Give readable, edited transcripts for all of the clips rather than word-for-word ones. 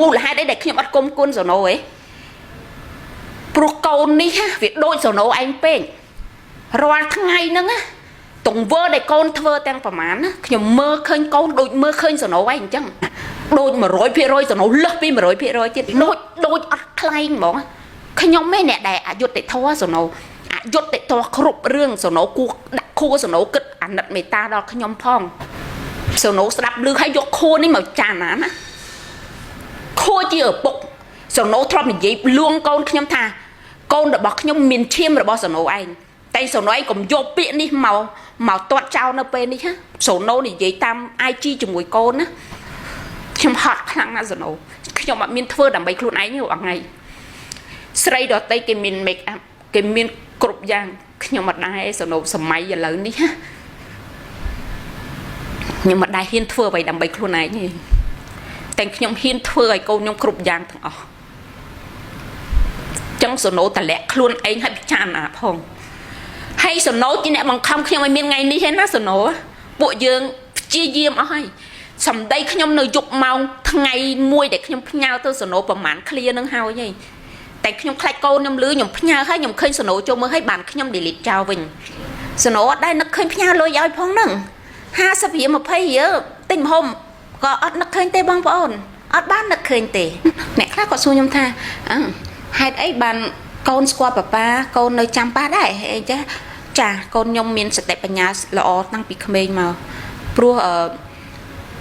មូលហេតុអីដែលខ្ញុំអត់គុំគុណសូណូឯងព្រោះកូននេះវាដូចសូណូឯងពេករាល់ថ្ងៃហ្នឹងណាទង្វើដែលកូនធ្វើទាំងប្រមាណណាខ្ញុំមើលឃើញកូនដូចមើលឃើញសូណូឯងអញ្ចឹងដូច100%សូណូលើសពី100%ទៀតដូចអត់ខ្លែងហ្មងខ្ញុំឯងអ្នកដែលអយុត្តិធម៌សូណូអយុត្តិធម៌គ្រប់រឿងសូណូគួរដាក់ខួរសូណូគិតអាណិតមេត្តាដល់ខ្ញុំផងសូណូស្ដាប់ឮហើយយកខួរនេះមកចាណាណា ខួរជាឪពុកសូណូធ្លាប់និយាយលួងកូនខ្ញុំថាកូនរបស់ខ្ញុំមានឈាមរបស់សូណូឯងតែសូណូឯងកុំយកពាក្យនេះមកទាត់ចោលនៅពេលនេះណាសូណូនិយាយតាម IG ជាមួយកូនណាខ្ញុំហត់ខ្លាំងណាស់សូណូខ្ញុំអត់មានធ្វើដើម្បីខ្លួនឯងទេរាល់ថ្ងៃស្រីដតីគេមាន make up គេមានគ្រប់យ៉ាងខ្ញុំអត់ដែរសូណូសម័យឥឡូវនេះណាខ្ញុំអត់ដែរហ៊ានធ្វើអ្វីដើម្បីខ្លួនឯងទេ តែខ្ញុំហ៊ានធ្វើឲ្យកូនខ្ញុំគ្រប់យ៉ាងទាំងអស់ចឹងសូណូតម្លាក់ខ្លួនឯងឲ្យពិចារណាផងហើយសូណូជាអ្នកបង្ខំខ្ញុំឲ្យមានថ្ងៃនេះឯណាសូណូពួកយើងព្យាយាមអស់ហើយសម្ដីខ្ញុំនៅយប់ម៉ោងថ្ងៃមួយដែលខ្ញុំផ្ញើទៅសូណូប្រហែលឃ្លានឹងហើយហីតែខ្ញុំខ្លាចកូនខ្ញុំលឺខ្ញុំផ្ញើហើយខ្ញុំឃើញសូណូចូលមើលហើយបានខ្ញុំ delete ចោលវិញសូណូអត់ដែរនឹកឃើញផ្ញើលុយឲ្យផងហ្នឹង50រៀល20រៀលទិញម្ហូបក៏អត់នឹកឃើញទេបងប្អូនអត់បាននឹកឃើញទេអ្នកខ្លះគាត់សួរខ្ញុំថាអឺហេតុអីបានកូនស្គាល់ប៉ាប៉ាកូននៅចាំប៉ាដែរអីចាចាកូនខ្ញុំមានសតិបញ្ញាល្អតាំងពីក្មេងមកព្រោះអឺ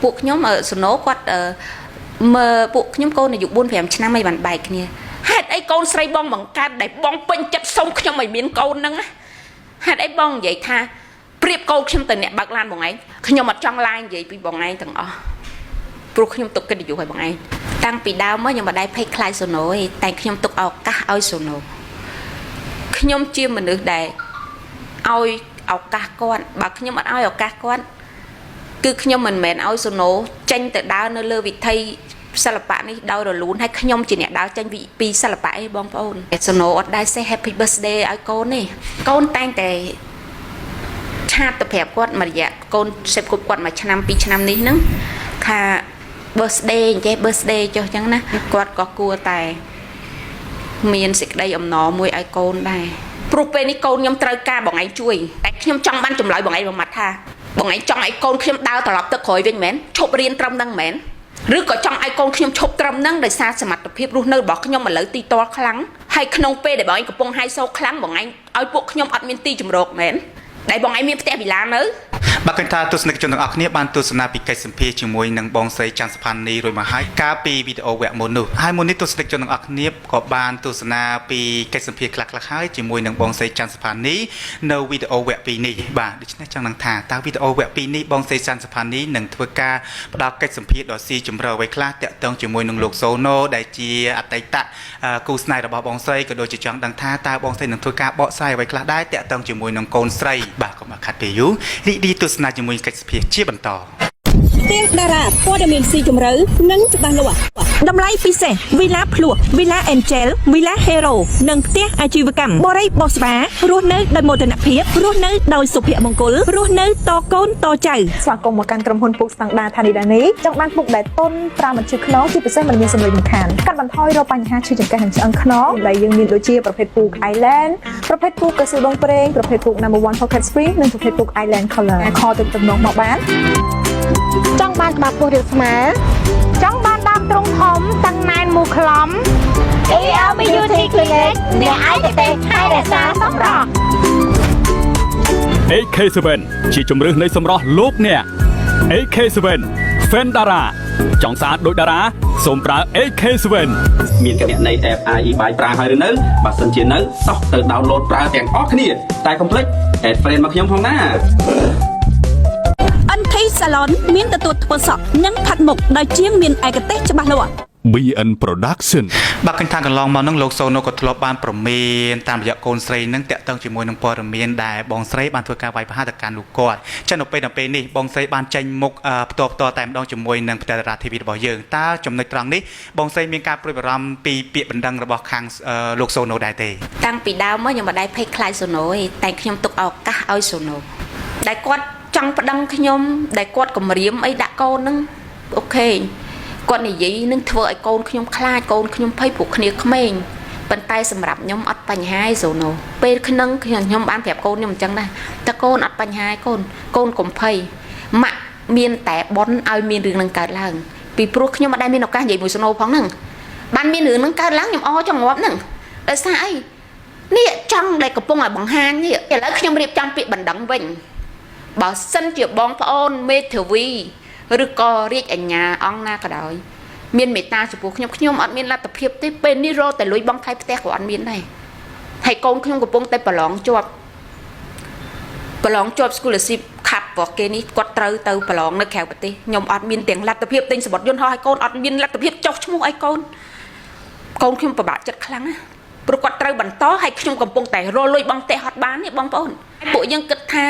ពួកខ្ញុំសណោគាត់មើលពួកខ្ញុំកូនអាយុ4 5ឆ្នាំឯងបានបែកគ្នាហេតុអីកូនស្រីបងបង្កើតដែលបងពេញចិត្តសុំខ្ញុំឲ្យមានកូនហ្នឹងហេតុអីបងនិយាយថាប្រៀបកូនខ្ញុំទៅអ្នកបើកឡានបងឯងខ្ញុំអត់ចង់ឡាយនិយាយពីបងឯងទាំងអស់ព្រោះខ្ញុំទុកកិត្តិយសឲ្យបងឯងតាំងពីដើមមកខ្ញុំមិនដែលភ័យខ្លាចសូណូទេតែខ្ញុំទុកឱកាសឲ្យសូណូខ្ញុំជាមនុស្សដែលឲ្យឱកាសគាត់បើខ្ញុំអត់ឲ្យឱកាសគាត់គឺខ្ញុំមិនមែនឲ្យសូណូចេញទៅដើរនៅលើវិថីសិល្បៈនេះដោយរលូនហើយខ្ញុំជាអ្នកដើរចេញពីសិល្បៈឯងបងប្អូនសូណូអត់ដែល say happy birthday ឲ្យកូនទេកូនតែងតែ chat ទៅប្រាប់គាត់មួយរយៈកូនសេពគប់គាត់មួយឆ្នាំពីរឆ្នាំនេះហ្នឹងថា birthday អញ្ចេះ birthday ចុះអញ្ចឹងណាគាត់ក៏គួរតែមានសេចក្តីអំណរមួយឲ្យកូនដែរព្រោះពេលនេះកូនខ្ញុំត្រូវការបងឯងជួយតែខ្ញុំចង់បានចម្លើយបងឯងមួយម៉ាត់ថាបងឯងចង់ឲ្យកូនខ្ញុំដើរត្រឡប់ទៅក្រោយវិញមែនឈប់រៀនត្រឹមហ្នឹងមែនឬក៏ចង់ឲ្យកូនខ្ញុំឈប់ត្រឹមហ្នឹងដោយសារសមត្ថភាពរស់នៅរបស់ខ្ញុំឥឡូវទីតលខ្លាំងហើយក្នុងពេលដែលបងឯងកំពុងហាយសូខ្លាំងបងឯងឲ្យពួកខ្ញុំអត់មានទីជម្រកមែនដែលបងឯងមានផ្ទះវិឡានៅ បាទឃើញថាទស្សនិកជនទាំងអស់គ្នាបានទស្សនាពីកិច្ចសម្ភាសជាមួយនឹងបងស្រីច័ន្ទសុផានីរួចមកហើយកាលពីវីដេអូវគ្គមុននោះហើយមុននេះទស្សនិកជនទាំងអស់គ្នាក៏បានទស្សនាពីកិច្ចសម្ភាសខ្លះៗហើយជាមួយនឹងបងស្រីច័ន្ទសុផានីនៅវីដេអូវគ្គ2នេះបាទដូច្នេះចង់នឹងថាតើវីដេអូវគ្គ2នេះបងស្រីច័ន្ទសុផានីនឹងធ្វើការផ្ដល់កិច្ចសម្ភាសដ៏ស៊ីជម្រៅអ្វីខ្លះតាក់ទងជាមួយនឹងលោកសូណូដែលជាអតីតគូស្នេហ៍របស់បងស្រីក៏ដូចជាចង់ដឹងថាតើបងស្រីនឹងធ្វើការបកស្រាយអ្វីខ្លះដែរតាក់ទងជាមួយនឹងកូនស្រីបាទកុំឲ្យខាត់ពេលយូររីករាយទស្សនាជាមួយកិច្ចសម្ភាសជាបន្ត ទៀងតារាព័ត៌មានស៊ីជម្រៅនិងច្បាស់លាស់តម្លៃពិសេសវីឡាភ្លោះវីឡាអេនជែលវីឡាហេរ៉ូនិងផ្ទះអាជីវកម្មបរិយបោះស្វារស់នៅដោយមោទនភាពរស់នៅដោយសុភមង្គលរស់នៅតកូនតចៅ ស្វាគមន៍មកកាន់ក្រុមហ៊ុនពូកស្តង់ដាធានីដានីចង់បានពូកដែលទន់ប្រើមិនឈឺខ្នងជាពិសេសមិនមានសម្លេងរំខានកាត់បន្ថយរាល់បញ្ហាឈឺចង្កេះនិងឆ្អឹងខ្នងដែលយើងមានដូចជាប្រភេទពូក Island ប្រភេទពូកកៅស៊ូដងប្រេងប្រភេទពូក Number 1 Pocket Spring និងប្រភេទពូក Island Color ខលទៅតំណងមកបាន ចង់បានក្បាលពោះរាបស្មើចង់បានដើមទ្រូងធំតឹងណែនមូខ្លំ EL Beauty Clinic អ្នកឯកទេសថែរក្សាសម្រស់ AK7 ជាជំរើសនៃសម្រស់លោកអ្នក AK7 Fan តារាចង់ស្អាតដូចតារាសូមប្រើ AK7 មានគណនី app IE បាយប្រើហើយឬនៅបើសិនជានៅតោះទៅ download ប្រើទាំងអស់គ្នាតែកុំភ្លេច add friend មកខ្ញុំផងណា NT Salon មានទទួលធ្វើសក់និងផាត់មុខដោយជាងមានឯកទេសច្បាស់លាស់ BN Production បាទឃើញថាកន្លងមកនឹងលោកសូណូក៏ធ្លាប់បានប្រមានតាមរយៈកូនស្រីនឹងតាក់ទងជាមួយនឹងព័ត៌មានដែលបងស្រីបានធ្វើការវាយប្រហារទៅកាន់លោកគាត់ចឹងនៅពេលនេះបងស្រីបានចេញមុខផ្ទាល់ផ្ទាល់តែម្ដងជាមួយនឹងផ្ទះតារា TV របស់យើងតើចំណុចត្រង់នេះបងស្រីមានការព្រួយបារម្ភពីពាក្យបណ្ដឹងរបស់ខាងលោកសូណូដែរទេ តាំងពីដើមមកខ្ញុំមិនដែលភ័យខ្លាចសូណូទេតែខ្ញុំទុកឱកាសឲ្យសូណូដែលគាត់ចង់ប្តឹងខ្ញុំដែលគាត់គម្រាមអីដាក់កូនហ្នឹង OK គាត់និយាយនឹងធ្វើឲ្យកូនខ្ញុំខ្លាចកូនខ្ញុំភ័យព្រោះគ្នាក្មេងប៉ុន្តែសម្រាប់ខ្ញុំអត់បញ្ហាទេសូណូពេលក្នុងខ្ញុំបានប្រាប់កូនខ្ញុំអញ្ចឹងដែរតែកូនអត់បញ្ហាទេកូនកូនកុំភ័យម៉ាក់មានតែបនឲ្យមានរឿងនឹងកើតឡើងពីព្រោះខ្ញុំអត់ដែលមានឱកាសនិយាយមួយសូណូផងហ្នឹងបានមានរឿងនឹងកើតឡើងខ្ញុំអចង់ងាប់ហ្នឹងដោយសារអីនេះចង់ដែលកំពុងឲ្យបង្ហាញនេះឥឡូវខ្ញុំរៀបចំពាក្យបណ្ដឹងវិញបើសិនជាបងប្អូនមេធាវីឬក៏រាជអាជ្ញាអង្គណាក៏ដោយមានមេត្តាចំពោះខ្ញុំខ្ញុំអត់មានលទ្ធភាពទេពេលនេះរកតែលុយបង់ថ្លៃផ្ទះក៏អត់មានដែរហើយកូនខ្ញុំកំពុងតែប្រឡងជាប់ប្រឡងជាប់ scholarship ខាប់របស់គេនេះគាត់ត្រូវទៅប្រឡងនៅក្រៅប្រទេសខ្ញុំអត់មានទាំងលទ្ធភាពទិញសំបុត្រយន្តហោះឲ្យកូនអត់មានលទ្ធភាពចុះឈ្មោះឲ្យកូនកូនខ្ញុំពិបាកចិត្តខ្លាំងណាស់ព្រោះគាត់ត្រូវបន្តហើយខ្ញុំកំពុងតែរកលុយបង់ផ្ទះអត់បាននេះបងប្អូនពួកយើងគិតថា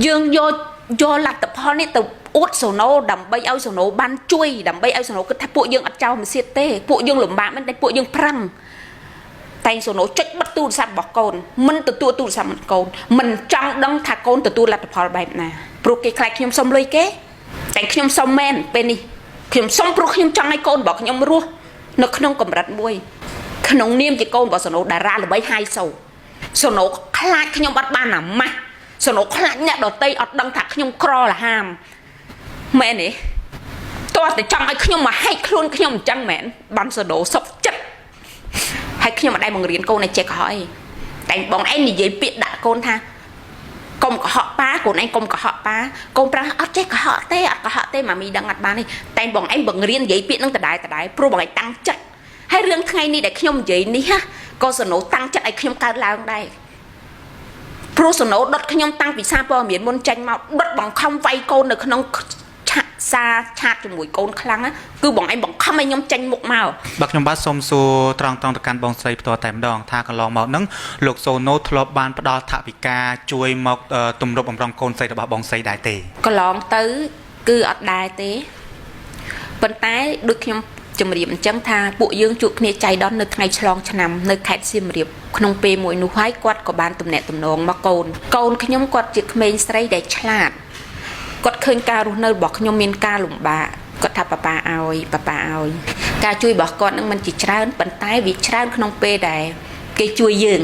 យើងយកយកលទ្ធផលនេះទៅអួតសូណូដើម្បីឲ្យសូណូបានជួយដើម្បីឲ្យសូណូគិតថាពួកយើងអត់ចោលមិនសៀតទេពួកយើងលំបាកមែនតែពួកយើងប្រឹងតែសូណូចុចបិទទូរស័ព្ទរបស់កូនមិនទទួលទូរស័ព្ទរបស់កូនមិនចង់ដឹងថាកូនទទួលលទ្ធផលបែបណាព្រោះគេខ្លាចខ្ញុំសុំលុយគេតែខ្ញុំសុំមែនពេលនេះខ្ញុំសុំព្រោះខ្ញុំចង់ឲ្យកូនរបស់ខ្ញុំរស់នៅក្នុងកម្រិតមួយក្នុងនាមជាកូនរបស់សូណូតារាល្បីហៃសូសូណូខ្លាចខ្ញុំអត់បានអាម៉ាស់សូណូខ្លាចអ្នកដតីអត់ដឹងថាខ្ញុំក្រលហាមមែនទេតោះតែចង់ឲ្យខ្ញុំមកហែកខ្លួនខ្ញុំអញ្ចឹងមែនបានសូណូសុខចិត្តហើយខ្ញុំអត់ដែលបង្រៀនកូនឲ្យចេះកុហកអីតែបងឯងនិយាយពាក្យដាក់កូនថាកុំកុហកប៉ាកូនឯងកុំកុហកប៉ាកូនប្រាស់អត់ចេះកុហកទេអត់កុហកទេម៉ាមីដឹងអត់បានទេតែបងឯងបង្រៀននិយាយពាក្យនឹងដដែលដដែលព្រោះបងឯងតាំងចិត្តហើយរឿងថ្ងៃនេះដែលខ្ញុំនិយាយនេះណាក៏សណូតាំងចិត្តឲ្យខ្ញុំកើតឡើងដែរព្រោះសណូដុតខ្ញុំតាំងពីសារព័ត៌មានមុនចេញមកដុតបង្ខំវាយកូននៅក្នុងឆាកសារឆាតជាមួយកូនខ្លាំងណាគឺបងឯងបង្ខំឲ្យខ្ញុំចេញមុខមក បាទខ្ញុំបាទសូមសួរត្រង់ៗទៅកាន់បងស្រីផ្ទាល់តែម្ដងថាកន្លងមកហ្នឹងលោកសូណូធ្លាប់បានផ្ដល់ថវិកាជួយមកទម្រប់បំរុងកូនស្រីរបស់បងស្រីដែរទេ កន្លងទៅគឺអត់ដែរទេប៉ុន្តែដូចខ្ញុំជម្រាបអញ្ចឹងថាពួកយើងជួបគ្នាចៃដន្យនៅថ្ងៃឆ្លងឆ្នាំនៅខេត្តសៀមរាបក្នុងពេលមួយនោះហើយគាត់ក៏បានទំនាក់ទំនងមកកូនកូនខ្ញុំគាត់ជាក្មេងស្រីដែលឆ្លាតគាត់ឃើញការរស់នៅរបស់ខ្ញុំមានការលំបាកគាត់ថាប៉ាប៉ាឲ្យប៉ាប៉ាឲ្យការជួយរបស់គាត់នឹងមិនជាច្រើនប៉ុន្តែវាច្រើនក្នុងពេលដែលគេជួយយើង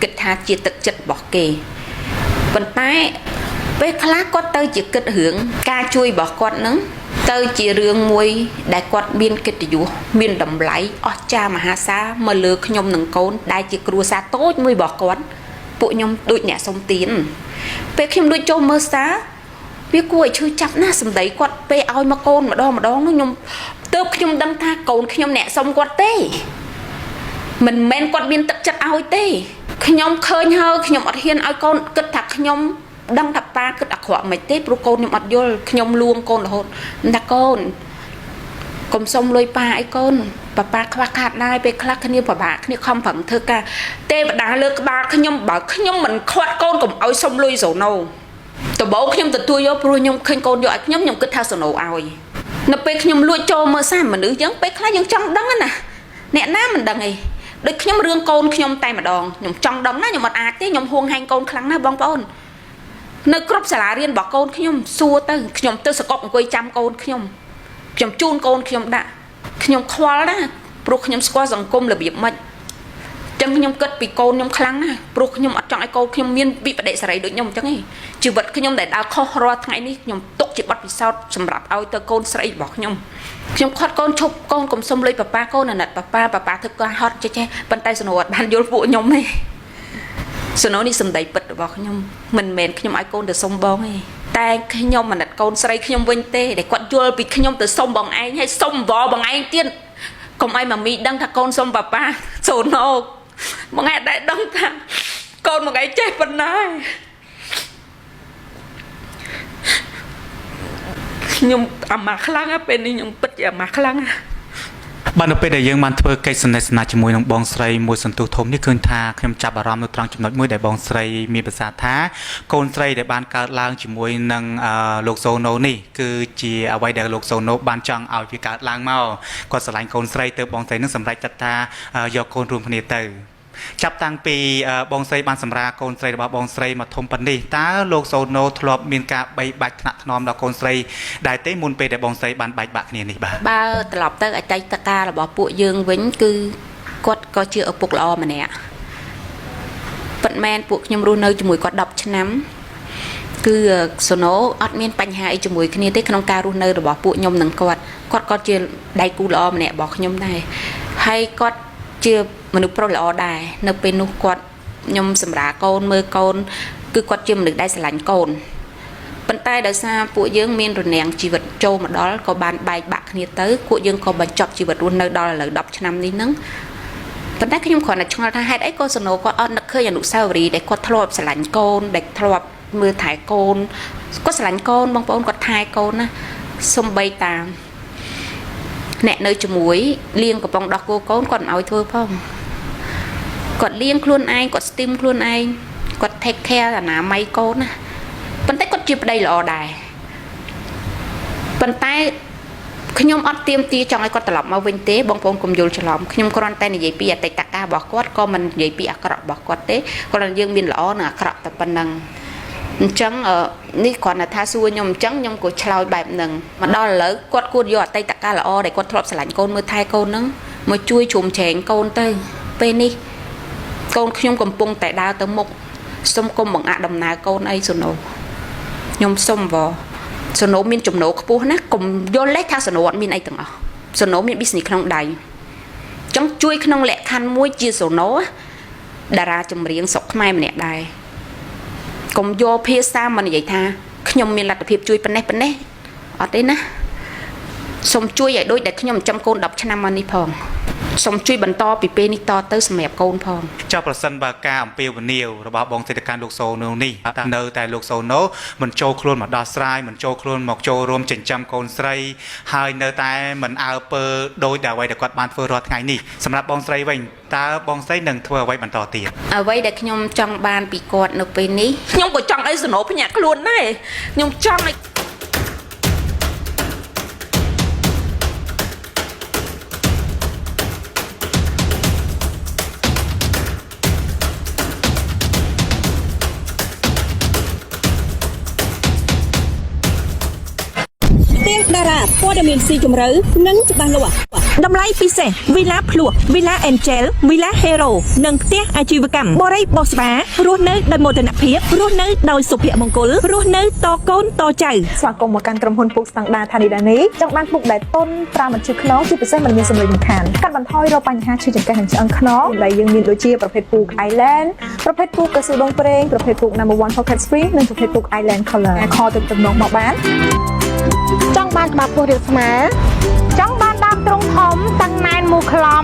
គិតថាជាទឹកចិត្តរបស់គេប៉ុន្តែពេលខ្លះគាត់ទៅជាគិតរឿងការជួយរបស់គាត់នឹងទៅជារឿងមួយដែលគាត់មានកិត្តិយសមានតម្លៃអស្ចារ្យមហាសាលមកលើខ្ញុំនិងកូនដែលជាគ្រួសារតូចមួយរបស់គាត់ពួកខ្ញុំដូចអ្នកសុំទានពេលខ្ញុំដូចចូលមើលសារវាគួរឲ្យឈឺចាប់ណាស់សម្ដីគាត់ពេលឲ្យមកកូនម្ដងម្ដងនោះខ្ញុំទើបខ្ញុំដឹងថាកូនខ្ញុំអ្នកសុំគាត់ទេមិនមែនគាត់មានទឹកចិត្តឲ្យទេខ្ញុំឃើញហើយខ្ញុំអត់ហ៊ានឲ្យកូនគិតថាខ្ញុំដឹងថាប៉ាគិតអាក្រក់មិនទេព្រោះកូនខ្ញុំអត់យល់ខ្ញុំលួងកូនរហូតថាកូនកុំសុំលុយប៉ាអីកូនប៉ាប៉ាខ្វះខាតដែរពេលខ្លះគ្នាពិបាកគ្នាខំប្រឹងធ្វើការទេវតាលើក្បាលខ្ញុំបើខ្ញុំមិនខាត់កូនកុំឲ្យសុំលុយសូណូដំបូងខ្ញុំទទួលយកព្រោះខ្ញុំឃើញកូនយកឲ្យខ្ញុំខ្ញុំគិតថាសូណូឲ្យនៅពេលខ្ញុំលួចចូលមើលសារមនុស្សយើងពេលខ្លះយើងចង់ដឹងណាអ្នកណាមិនដឹងអីដូចខ្ញុំរឿងកូនខ្ញុំតែម្ដងខ្ញុំចង់ដឹងណាខ្ញុំអត់អាចទេខ្ញុំហួងហែងកូនខ្លាំងណាស់បងប្អូននៅគ្រប់សាលារៀនរបស់កូនខ្ញុំសួរទៅខ្ញុំទៅសកុកអង្គុយចាំកូនខ្ញុំខ្ញុំជូនកូនខ្ញុំដាក់ខ្ញុំខ្វល់ណាព្រោះខ្ញុំស្គាល់សង្គមរបៀបម៉េចចឹងខ្ញុំគិតពីកូនខ្ញុំខ្លាំងណាស់ព្រោះខ្ញុំអត់ចង់ឲ្យកូនខ្ញុំមានវិបត្តិសេរីដូចខ្ញុំចឹងឯងជីវិតខ្ញុំដែលដើរខុសរាល់ថ្ងៃនេះខ្ញុំទុកជាបទពិសោធន៍សម្រាប់ឲ្យទៅកូនស្រីរបស់ខ្ញុំខ្ញុំខាត់កូនឈប់កូនកុំសុំលុយប៉ាប៉ាកូនអាណិតប៉ាប៉ាប៉ាប៉ាធ្វើការហត់ចេះចេះប៉ុន្តែសនុអត់បានយល់ពួកខ្ញុំទេសនុនេះសម្ដីពិតរបស់ខ្ញុំមិនមែនខ្ញុំឲ្យកូនទៅសុំបងទេតែខ្ញុំអាណិតកូនស្រីខ្ញុំវិញទេដែលគាត់យល់ពីខ្ញុំទៅសុំបងឯងហើយសុំវបងឯងទៀតកុំឲ្យម៉ាមីដឹងថាកូនសុំប៉ាប៉ាសូណូបងឯងតែដឹងថាកូនបងឯងចេះប៉ុណ្ណាខ្ញុំអាម៉ាខ្លាំងណាស់ពេលនេះខ្ញុំពិតជាអាម៉ាខ្លាំងណាស់ បាទនៅពេលដែលយើងបានធ្វើកិច្ចសន្និសីទជាមួយនឹងបងស្រីមួយសន្ទុះធំនេះឃើញថាខ្ញុំចាប់អារម្មណ៍នៅត្រង់ចំណុចមួយដែលបងស្រីមានប្រសាសន៍ថាកូនស្រីដែលបានកើតឡើងជាមួយនឹងលោកសូណូនេះគឺជាអ្វីដែលលោកសូណូបានចង់ឲ្យវាកើតឡើងមកគាត់ស្រឡាញ់កូនស្រីទៅបងស្រីនឹងសម្រេចចិត្តថាយកកូនរួមគ្នាទៅ ចាប់តាំងពីបងស្រីបានសម្រាលកូនស្រីរបស់បងស្រីមកធំប៉ុណ្នេះតើលោកសូណូធ្លាប់មានការបីបាច់ថ្នាក់ថ្នមដល់កូនស្រីដែរទេមុនពេលដែលបងស្រីបានបែកបាក់គ្នានេះបាទ បើត្រឡប់ទៅអតីតកាលរបស់ពួកយើងវិញគឺគាត់ក៏ជាឪពុកល្អម្នាក់ពិតមែនពួកខ្ញុំរស់នៅជាមួយគាត់10ឆ្នាំគឺសូណូអត់មានបញ្ហាអីជាមួយគ្នាទេក្នុងការរស់នៅរបស់ពួកខ្ញុំនិងគាត់គាត់ក៏ជាដៃគូល្អម្នាក់របស់ខ្ញុំដែរហើយគាត់ជាមនុស្សប្រុសល្អដែរនៅពេលនោះគាត់ខ្ញុំសម្រាលកូនមើលកូនគឺគាត់ជាមនុស្សដែលស្រឡាញ់កូន ប៉ុន្តែដោយសារពួកយើងមានរនាំងជីវិតចូលមកដល់ក៏បានបែកបាក់គ្នាទៅពួកយើងក៏បញ្ចប់ជីវិតរស់នៅដល់ឥឡូវ10ឆ្នាំនេះហ្នឹងប៉ុន្តែខ្ញុំគ្រាន់តែឆ្ងល់ថាហេតុអីក៏សណូគាត់អត់នឹកឃើញអនុស្សាវរីយ៍ដែលគាត់ធ្លាប់ស្រឡាញ់កូនដែលធ្លាប់មើលថែកូនគាត់ស្រឡាញ់កូនបងប្អូនគាត់ថែកូនណាសំបីតាមអ្នកនៅជាមួយលាងកំប៉ុងដោះគោកូនគាត់មិនឲ្យធ្វើផងគាត់លាងខ្លួនឯងគាត់ស្ទីមខ្លួនឯងគាត់ take care អនាម័យកូនណា ប៉ុន្តែគាត់ជាប្តីល្អដែរប៉ុន្តែខ្ញុំអត់ទៀមទាចង់ឲ្យគាត់ត្រឡប់មកវិញទេបងប្អូនកុំយល់ច្រឡំខ្ញុំគ្រាន់តែនិយាយពីអតីតកាលរបស់គាត់ក៏មិននិយាយពីអាក្រក់របស់គាត់ទេគ្រាន់តែយើងមានល្អនិងអាក្រក់តែប៉ុណ្្នឹងអញ្ចឹងនេះគ្រាន់តែថាសួរខ្ញុំអញ្ចឹងខ្ញុំក៏ឆ្លើយបែបហ្នឹងមកដល់ឥឡូវគាត់គួរយកអតីតកាលល្អដែលគាត់ធ្លាប់ស្រឡាញ់កូនមើលថែកូនហ្នឹងមកជួយជ្រោមជ្រែងកូនទៅពេលនេះកូនខ្ញុំកំពុងតែដើរទៅមុខសុំគុំបង្អាក់ដំណើរកូនអីសូណូខ្ញុំសុំវសូណូមានចំណូលខ្ពស់ណាស់កុំយល់លេសថាសូណូអត់មានអីទាំងអស់សូណូមាន business ក្នុងដៃចង់ជួយក្នុងលក្ខខណ្ឌមួយជាសូណូតារាចម្រៀងស្រុកខ្មែរម្នាក់ដែរកុំយកភាសាមកនិយាយថាខ្ញុំមានលទ្ធភាពជួយប៉ុណ្ណេះប៉ុណ្ណេះអត់ទេណាសូមជួយឲ្យដូចដែលខ្ញុំចិញ្ចឹមកូន10ឆ្នាំមកនេះផងសូមជួយបន្តពីពេលនេះតទៅសម្រាប់កូនផង ចុះប្រសិនបើការអំពាវនាវរបស់បងសេដ្ឋការលោកសូណូនេះនៅតែលោកសូណូមិនចូលខ្លួនមកដោះស្រាយមិនចូលខ្លួនមកចូលរួមចិញ្ចឹមកូនស្រីហើយនៅតែមិនអើពើដោយតែអ្វីដែលគាត់បានធ្វើរាល់ថ្ងៃនេះសម្រាប់បងស្រីវិញតើបងស្រីនឹងធ្វើអ្វីបន្តទៀត អ្វីដែលខ្ញុំចង់បានពីគាត់នៅពេលនេះខ្ញុំក៏ចង់ឲ្យសណោភ្ញាក់ខ្លួនដែរខ្ញុំចង់ឲ្យ ផ្ទាំងតារាព័ត៌មានស៊ីជម្រៅនិងច្បាស់លាស់តម្លៃពិសេសវីឡាភ្លោះវីឡាអេនជែលវីឡាហេរ៉ូនិងផ្ទះអាជីវកម្មបរិយបោះស្បារស់នៅដោយមោទនភាពរស់នៅដោយសុភមង្គលរស់នៅតកូនតចៅ ស្វាគមន៍មកកាន់ក្រុមហ៊ុនពូកស្តង់ដាធានីដានីចង់បានពូកដែលទន់ប្រើមិនឈឺខ្នងជាពិសេសមិនមានសម្លេងរំខានកាត់បន្ថយរាល់បញ្ហាឈឺចង្កេះនិងឆ្អឹងខ្នងដែលយើងមានដូចជាប្រភេទពូក Island ប្រភេទពូកកៅស៊ូដងប្រេងប្រភេទពូក Number 1 Pocket Spring និងប្រភេទពូក Island Color អាចខលទៅតំណងមកបាន ចង់បានក្បាលពោះរាបស្មើចង់បានដើមទ្រូងធំតឹងណែនមូខ្លំ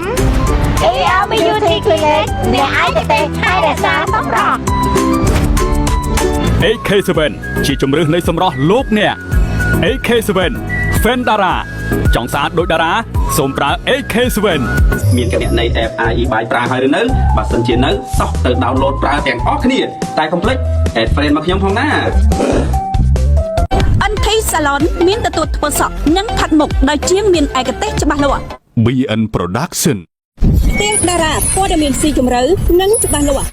EL Beauty Clinic អ្នកឯកទេសថែរក្សាសម្រស់ AK7 ជាជំរើសនៃសម្រស់លោកអ្នក AK7 Fan តារាចង់ស្អាតដូចតារាសូមប្រើ AK7 មានគណនី app IE បាយប្រើហើយឬនៅបើសិនជានៅតោះទៅ download ប្រើទាំងអស់គ្នាតែកុំភ្លេច add friend មកខ្ញុំផងណា NT Salon មានទទួលធ្វើសក់និងផាត់មុខដោយជាងមានឯកទេសច្បាស់លាស់ BN Production ផ្ទាំងតារាព័ត៌មានស៊ីជម្រៅនិងច្បាស់លាស់